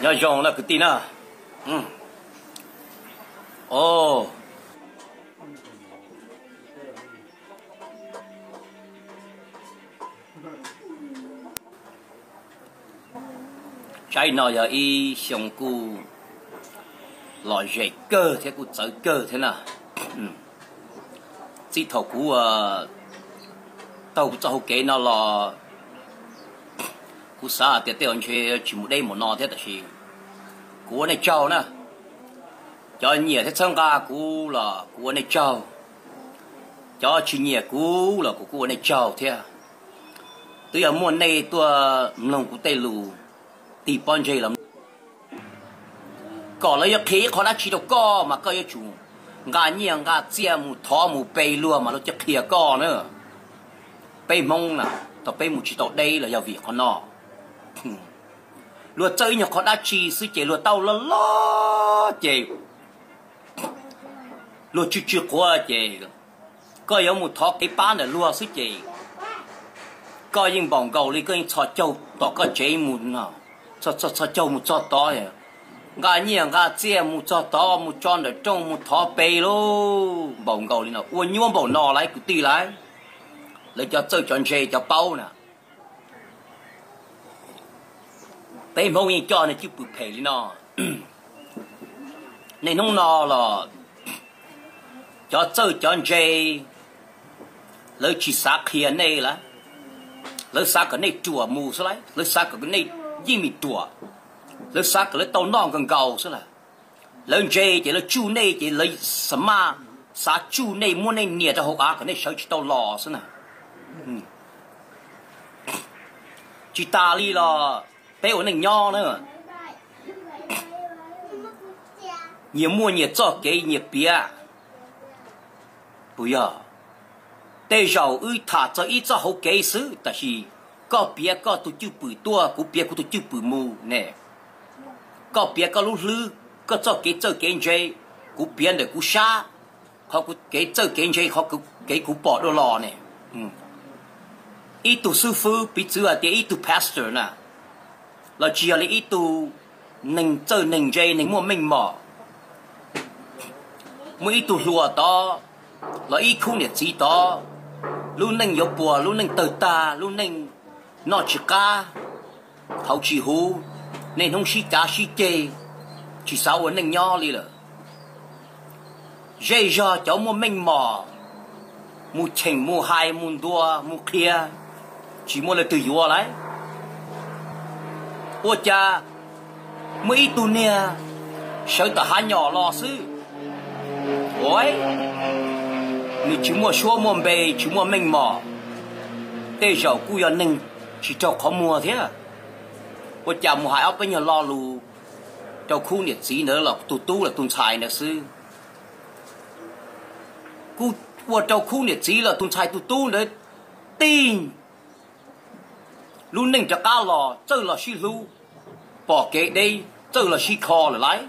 Nyob zoo na kwv tij na. O, tsaib no yog ib xyoo kuj lom zem kawg thiab kuj txawv kawg thiab na. Txij thaum kuv taug kuv txoj hauv kev no los, kuv xav hais tias tej zaum ntshe tsis mus deb mus no thiab, tab sis kuv ua nej tsaug na. Cov nyiam thiab txhawb nqa kuv los kuv ua nej tsaug, cov tsis nyiam kuv los kuv kuj ua nej tsaug thiab. Twb yog muaj nej tuaj mloog kuv tej lus, tig pob ntseg los, kom lawv yuav qhia ib qho dab tsi rau koj mas koj yuav tsum nqa nyiaj nqa txiaj mus thov mus pe luag mas luag thiaj qhia koj na. Peb Hmoob na, thaum peb mus tsis tau deb los yog vim qhov no. Luag txawj ib nyuag qhov dab tsi xwb ces luag tau loj loj ces luag tsw tsw quav ces koj yuav mus thov kev pab ntawm luag xwb ces koj yeej npaum nkaus li koj yeej txhos caug tom koj tsev mus, txhos caug mus txog tod, nqa nyiaj nqa txiaj mus txog tod mus tso ntawm rooj mus thov pe lauj. Npaum nkaus li no ua nyuaj npaum no lawm kwv tij lawm. Lawv cov txawj cov ntse cov paub na, peb Hmoob yeej coj nej cwj pwm phem li no. Niaj hnub no los cov txawj cov ntse lawv tsis xav qhia nej lawm, lawv xav kom nej ruam mus xwb lawm, lawv xav kom nej yeej me ruam, lawv xav kom lawv tau noj nkaus nkaus xwb lawm. Lawv ntse ces lawv tsuj nej ces lawv xa maj xav tsuj nej muab nej nias rau hauv av kom nej sawv tsis tau los xwb na. Tsis tas li los peb ua neej nyob na, nyias muaj nyias txoj kev nyias piav. Puas yog? Tej zaum wb tham txog ib txoj hauv kev xwb, tab sis koj piav koj tus cwj pwm tuaj, kuv piav kuv tus cwj pwm mus ne. Koj piav koj lub hlwb, koj txoj kev txawj kev ntse, kuv piav ntawm kuv sab, qhov kev txawj kev ntse, qhov kev kuv pom dua los ne. Ib tug xib fwb, piv txwv hais tias ib tug pastor na, los tsis yog li ib tug neeg txawj neeg ntse neeg muaj meej mom, muaj ib tug hluas tod los ib khub niam txiv tod, lub neej yuav puas, lub neej tawg tag, lub neej noj tsis qab, haus tsis huv, niaj hnub sib cav sib ceg, tsis xav ua neej nyob li lawm. Zej zog cov muaj meej mom mus cheem mus hais mus ntuas mus qhia, tsis muaj leej twg yuav lawm. Ua cas muaj ib tug niag sawv tom hav nyom los xwb, ua nws tsis muaj suab muaj npe tsis muaj meej mom, tej zaum kuj yog neeg tsis raug qhov muag thiab. Ua cas mus hais ob peb nyuag lo lus rau khub niam txiv ntawd los tus tub los tus ntxhais ntawd xwb. Kuj ua rau khub niam txiv los tus ntxhais tus tub ntawd tig lub neej rov qab los txawj los sib hlub, pom kev deb txawj los sib kho lawm lauj.